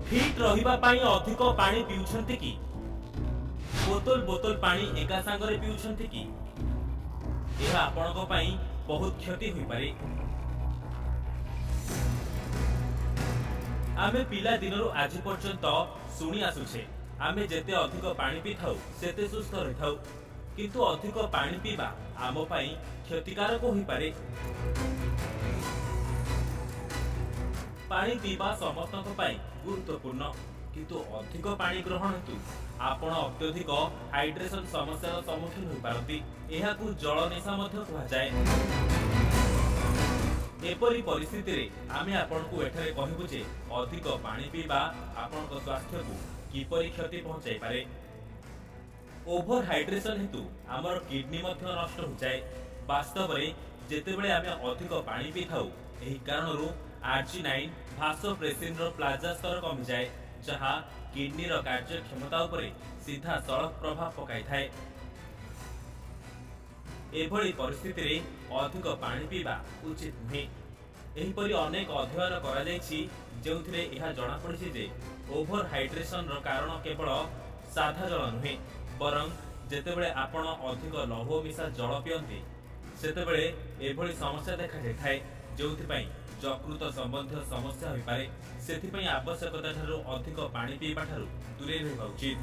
Fit ରହିବା ପାଇଁ ଅଧିକ ପାଣି ପିଉଛନ୍ତି କି? ବୋତଲ ବୋତଲ ପାଣି ଏକା ସାଙ୍ଗରେ ପିଉଛନ୍ତି କି? ଏହା ଆପଣଙ୍କ ପାଇଁ ବହୁତ କ୍ଷତି ହୋଇପାରେ। ଆମେ ପିଲା ଦିନରୁ ଆଜି ପର୍ଯ୍ୟନ୍ତ ଶୁଣି ଆସୁଛେ, ଆମେ ଯେତେ ଅଧିକ ପାଣି ପିଇଥାଉ ସେତେ ସୁସ୍ଥ ରହିଥାଉ। କିନ୍ତୁ ଅଧିକ ପାଣି ପିଇବା ଆମ ପାଇଁ କ୍ଷତିକାରକ ହୋଇପାରେ। ପାଣି ପିଇବା ସମସ୍ତଙ୍କ ପାଇଁ ଗୁରୁତ୍ୱପୂର୍ଣ୍ଣ, କିନ୍ତୁ ଅଧିକ ପାଣି ଗ୍ରହଣ ହେତୁ ଆପଣ ଅତ୍ୟଧିକ ହାଇଡ୍ରେସନ ସମସ୍ୟାର ସମ୍ମୁଖୀନ ହୋଇପାରନ୍ତି। ଏହାକୁ ଜଳ ନିଶା ମଧ୍ୟ କୁହାଯାଏ। ଏପରି ପରିସ୍ଥିତିରେ ଆମେ ଆପଣଙ୍କୁ ଏଠାରେ କହିବୁ ଯେ ଅଧିକ ପାଣି ପିଇବା ଆପଣଙ୍କ ସ୍ୱାସ୍ଥ୍ୟକୁ କିପରି କ୍ଷତି ପହଞ୍ଚାଇପାରେ। ଓଭର ହାଇଡ୍ରେସନ ହେତୁ ଆମର କିଡନୀ ମଧ୍ୟ ନଷ୍ଟ ହୋଇଯାଏ। ବାସ୍ତବରେ ଯେତେବେଳେ ଆମେ ଅଧିକ ପାଣି ପିଇଥାଉ, ଏହି କାରଣରୁ ଆର୍ଜିନାଇନ୍ ଭାସୋପ୍ରେସିନର ପ୍ଲାଜମା ସ୍ତର କମିଯାଏ, ଯାହା କିଡନୀର କାର୍ଯ୍ୟକ୍ଷମତା ଉପରେ ସିଧାସଳଖ ପ୍ରଭାବ ପକାଇଥାଏ। ଏଭଳି ପରିସ୍ଥିତିରେ ଅଧିକ ପାଣି ପିଇବା ଉଚିତ ନୁହେଁ। ଏହିପରି ଅନେକ ଅଧ୍ୟୟନ କରାଯାଇଛି ଯେଉଁଥିରେ ଏହା ଜଣାପଡ଼ିଛି ଯେ ଓଭର ହାଇଡ୍ରେସନର କାରଣ କେବଳ ସାଧା ଜଳ ନୁହେଁ, ବରଂ ଯେତେବେଳେ ଆପଣ ଅଧିକ ଲୌହ ମିଶା ଜଳ ପିଅନ୍ତି ସେତେବେଳେ ଏଭଳି ସମସ୍ୟା ଦେଖାଯାଇଥାଏ, ଯେଉଁଥିପାଇଁ ଯକୃତ ସମ୍ବନ୍ଧୀୟ ସମସ୍ୟା ହୋଇପାରେ। ସେଥିପାଇଁ ଆବଶ୍ୟକତା ଠାରୁ ଅଧିକ ପାଣି ପିଇବା ଠାରୁ ଦୂରେଇ ରହିବା ଉଚିତ।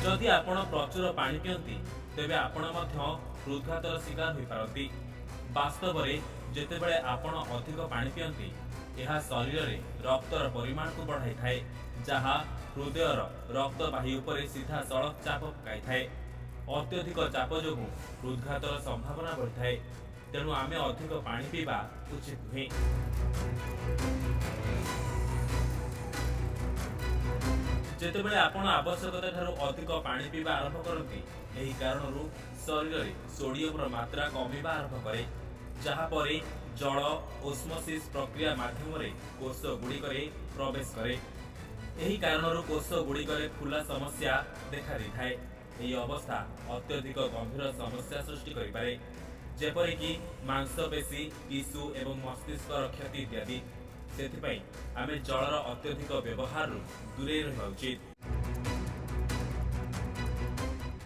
ଯଦି ଆପଣ ପ୍ରଚୁର ପାଣି ପିଅନ୍ତି ତେବେ ଆପଣ ମଧ୍ୟ ହୃଦଘାତର ଶିକାର ହୋଇପାରନ୍ତି। ବାସ୍ତବରେ ଯେତେବେଳେ ଆପଣ ଅଧିକ ପାଣି ପିଅନ୍ତି, ଏହା ଶରୀରରେ ରକ୍ତର ପରିମାଣକୁ ବଢ଼ାଇଥାଏ, ଯାହା ହୃଦୟର ରକ୍ତବାହୀ ଉପରେ ସିଧାସଳଖ ଚାପ ପକାଇଥାଏ। ଅତ୍ୟଧିକ ଚାପ ଯୋଗୁଁ ହୃଦଘାତର ସମ୍ଭାବନା ବଢ଼ିଥାଏ। ତେଣୁ ଆମେ ଅଧିକ ପାଣି ପିଇବା ଉଚିତ ନୁହେଁ। ଯେତେବେଳେ ଆପଣ ଆବଶ୍ୟକତା ଠାରୁ ଅଧିକ ପାଣି ପିଇବା ଆରମ୍ଭ କରନ୍ତି, ଏହି କାରଣରୁ ଶରୀରରେ ସୋଡିୟମର ମାତ୍ରା କମିବା ଆରମ୍ଭ କରେ, ଯାହା ପରେ ଜଳ ଓସ୍ମୋସିସ୍ ପ୍ରକ୍ରିୟା ମାଧ୍ୟମରେ କୋଷ ଗୁଡ଼ିକରେ ପ୍ରବେଶ କରେ। ଏହି କାରଣରୁ କୋଷ ଗୁଡ଼ିକରେ ଫୁଲା ସମସ୍ୟା ଦେଖାଦେଇଥାଏ। ଏହି ଅବସ୍ଥା ଅତ୍ୟଧିକ ଗମ୍ଭୀର ସମସ୍ୟା ସୃଷ୍ଟି କରିପାରେ, ଯେପରିକି ମାଂସପେଶୀ, ଟିସୁ ଏବଂ ମସ୍ତିଷ୍କର କ୍ଷତି ଇତ୍ୟାଦି। ସେଥିପାଇଁ ଆମେ ଜଳର ଅତ୍ୟଧିକ ବ୍ୟବହାରରୁ ଦୂରେଇ ରହିବା ଉଚିତ।